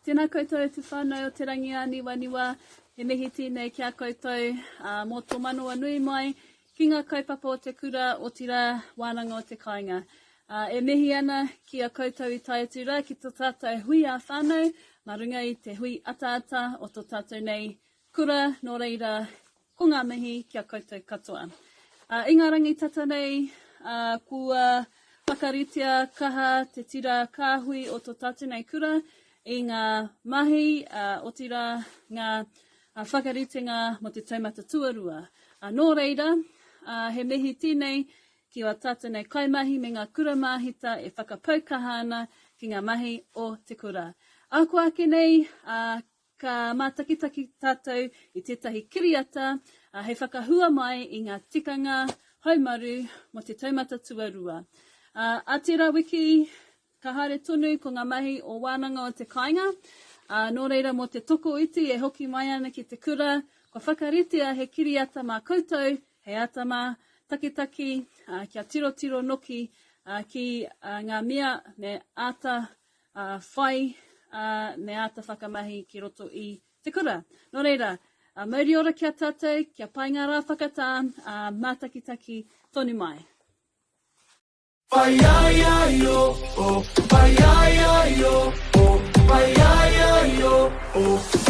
Tēnā koutou e te whānau o Te Rangiāniwaniwa, he mihi tēnei ki a koutou mō tō manawa nui mai ki ngā kaupapa o te kura, otirā, wānanga o te kāinga. E mihi ana ki a koutou i tae atu rā ki tō tātou hui ā-whānau mā runga i te hui ataata o tō tātou nei kura, nō reira, Ko ngā mihi ki a koutou katoa. I ngā rangi tata nei, kua whakaritea kaha te tira kāhui o tō tātou nei kura i ngā mahi, otirā ngā whakaritenga mō te taumata tuarua. Nō reira, he mihi tēnei ki ā tātou nei kaimahi me ngā kura māhita e whakapau kaha ana ki ngā mahi o te kura. Ahakoa ake nei, Ka mātakitaki tātou i tētahi kiriata hei whakahua mai i ngā tikanga haumaru mō te taumata tuarua. Ā tērā wiki, ka haere tonu ko ngā mahi o Wānanga o te Kāinga, ā, nō reira mō te tokoiti e hoki mai ana ki te kura, kua whakaritea he kiriata mā koutou hei āta mātakitaki, ā, kia tirotiro noki ki ngā mea me āta ā, whai, ā, me āta whakamahi ki roto i te kura. Nō reira, ā, mauri ora ki a tātou, kia pai ngā rā whakatā, ā, mātakitaki tonu mai. Whai ai ai o o, whai ai ai o o, whai ai ai o o.